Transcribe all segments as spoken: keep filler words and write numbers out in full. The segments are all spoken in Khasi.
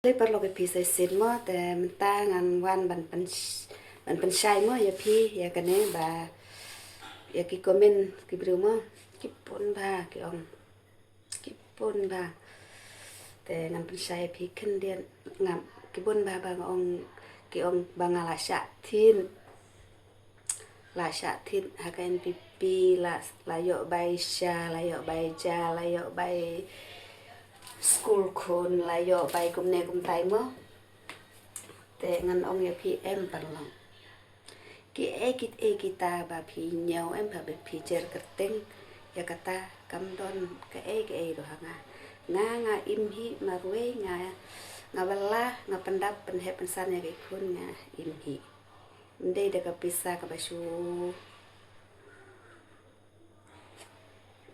Lei paralok ïa phi sa shisien mo, te mynta ngan wan ban pyn, ban pynshai mo ïa phi ïa kane ba, ïa ki comment ki briew mo. Ki bun bha ki ong. Ki bun bha. Te ngan pynshai ïa phi khyndiat, ngam, ki bun bha ba nga ong, ki ong ba nga la shah thied. La shah thied ha ka N P P, la, la ïoh bai sha, la ïoh bai ja, la ïoh bai skul khun, la ïoh bai kumne kumtai mo. Te ngan ong ïa phi em paralok. Kiei kiei kita ba phi ñiew em, ba phi jer kyrteng ïa kata, kam don kaei kaei ruh ha nga. Nga, nga im hi marwei, nga, nga bylla, nga pyndap pynheh pynsan ïa ki khun, nga im hi. Ym dei da ka pisa kaba shu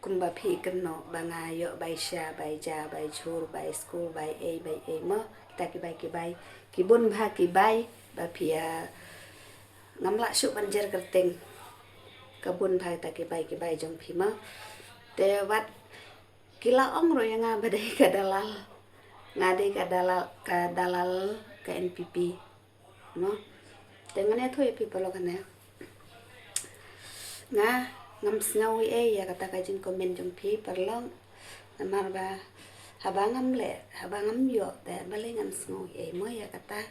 kumba phi kynnoh ba nga ïoh bai sha, bai ja, bai jhur, bai skul, bai ei, bai ei mo. Kita ki bai, ki bai, ki bun bha ki bai ba phi, ah, ngam lah shuh ban jer kyrteng. Ka bun bha kita ki bai, ki bai jong phi mo. Te wat ki la ong ruh ïa nga ba dei ka dalal. Nga dei ka dalal, ka dalal ka N P P. Mo. Te ngan ïathuh ïa phi paralok kane. Nga ngam sngew ei ei ïa kata ka jingcomment jong phi paralok. Namar ba haba ngam leh, haba ngam ïoh, te balei ngan sngew ei ei mo ïa kata.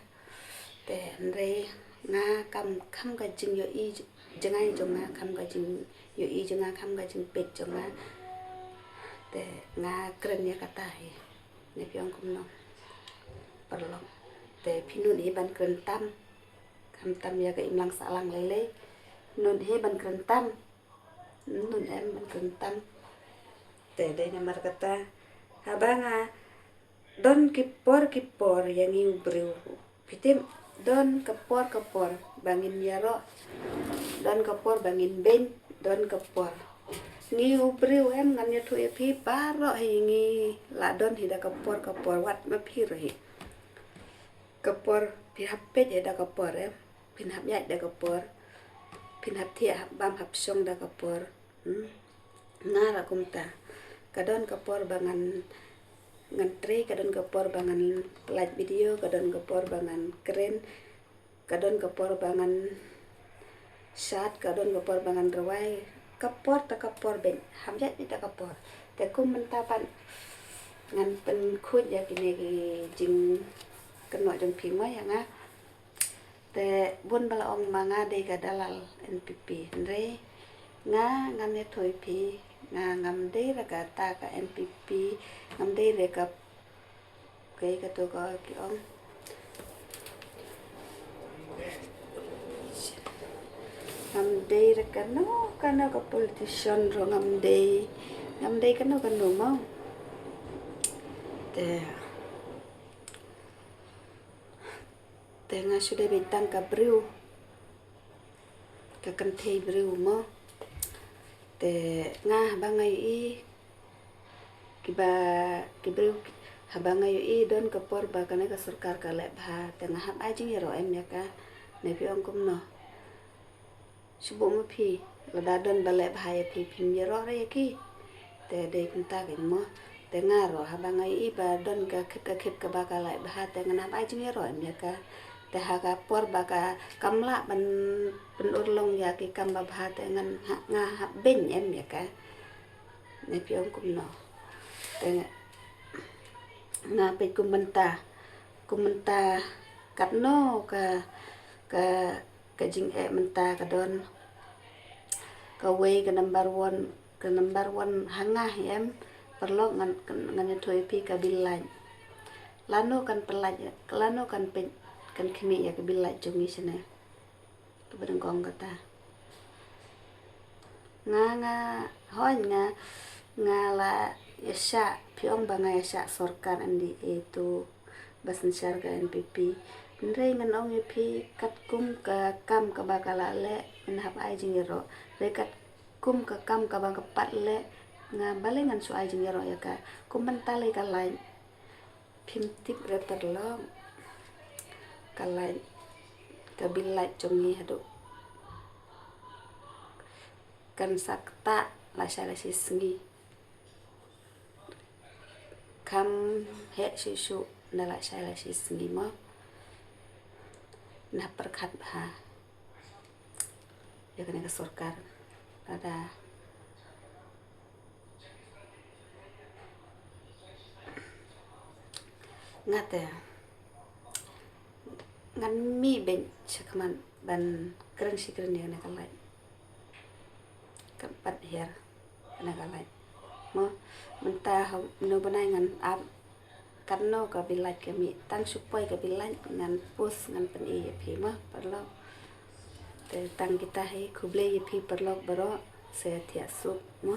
Te hynrei nga kham, kham ka jingïohi jngai jong nga, kham ka jingïohi jong nga, kham ka jingpeit jong nga. Te nga kren ïa kata hi. Ne phi ong kumno paralok. Te phi nud hi ban kren tam. Khamtam ïa ka imlang sahlang lei lei. Nud hi ban kren tam. Nud em ban kren tam. Te dei namar kata, haba nga don ki por ki por ïa ngi u briew. Phi tip, don ka por ka por ba ngin ïaroh, don ka por ba ngin beiñ, don ka por. Ngi u briew em, ngan ïathuh ïa phi baroh hi, ngi la don hi da ka por ka por, wat ma phi ruh hi. Ka por phin hap peit hi da ka por em, phin hap ïaid da ka por, phin hap thiah, hap bam, hap shong da ka por. Hmm. Nga ruh kumta. Ka don ka por ba ngan, ngan trei, ka don ka por ba ngan pynlait video, ka don ka por ba ngan kren, ka don ka por ba ngan shad, ka don ka por ba ngan rwai. Ka por te ka por beiñ, hap ïaid beit da ka por. Te kum mynta pat ngan pynkhuid ïa kine ki jingkynnoh jong phi mo ïa nga. Te bun ba la ong ma nga dei ka dalal N P P. Hynrei nga, ngan ïathuh ïa phi, nga ngam dei re kata ka N P P, ngam dei re ka, kaei kato ka ki ong. Ngam dei re kano kano ka politician ruh, ngam dei, ngam dei kano kano mo. Te Te nga shu dei beit tang ka briew, ka kynthei briew mo. Te nga haba nga ïohi kiba, ki briew, haba nga ïohi don ka por ba kane ka sorkar ka leh bha, te nga hap ai jingïaroh em ïa ka, ne phi ong kumno? Shu buh ma phi, lada don ba leh bha ïa phi, phim ïaroh re ïa ki. Te dei kumta kein mo. Te nga ruh haba nga ïohi ba don ka khit ka khit kaba ka leh bha, te ngan hap ai jingïaroh em ïa ka. Te ha ka por ba ka, kam lah ban pynurlong ïa ki kam babha, te ngan ha, nga hap beiñ em ïa ka, ne phi ong kumno? Te nga peit kum mynta, kum mynta katno ka, ka ka jingeh mynta ka don. Kawei, ka number one, ka number one ha nga hi em, paralok, ngan, ngan ïathuh ïa phi, ka bill light. Lano kan pynlait, lano kan pyn, kan khmih ïa ka bill light jong ngi shane? Kaba nyngkong kata. Nga, nga, hooid nga, nga la ïashah, phi ong ba nga ïashah sorkar N D A tu, ba synshar ka N P P. Hynrei ngan ong ïa phi, katkum ka kam kaba ka la leh, ngan hap ai jingïaroh. Hynrei katkum ka kam kaba ka pat leh, nga balei ngan shu ai jingïaroh ïa ka? Kum mynta lei ka light. Phim tip re paralok, ka light, ka bill light jong ngi haduh kan sa ktah lashai lashisngi. Kham heh shuh shuh. na la shai la shi sngi mo. Na pyrkhat bha ïa kane ka sorkar. Lada nga te ngan mih beit shakhmat ban kren shi kren ïa kane ka live. Kan pat hiar kane ka live mo. Mynta ha no bnai ngan ap katno ka bi like ka mih, tang shu poi ka bi like ngan post ngan pyni ïa phi mo paralok. Te tang kita hi, khublei ïa phi paralok baroh, sa thiah suk mo.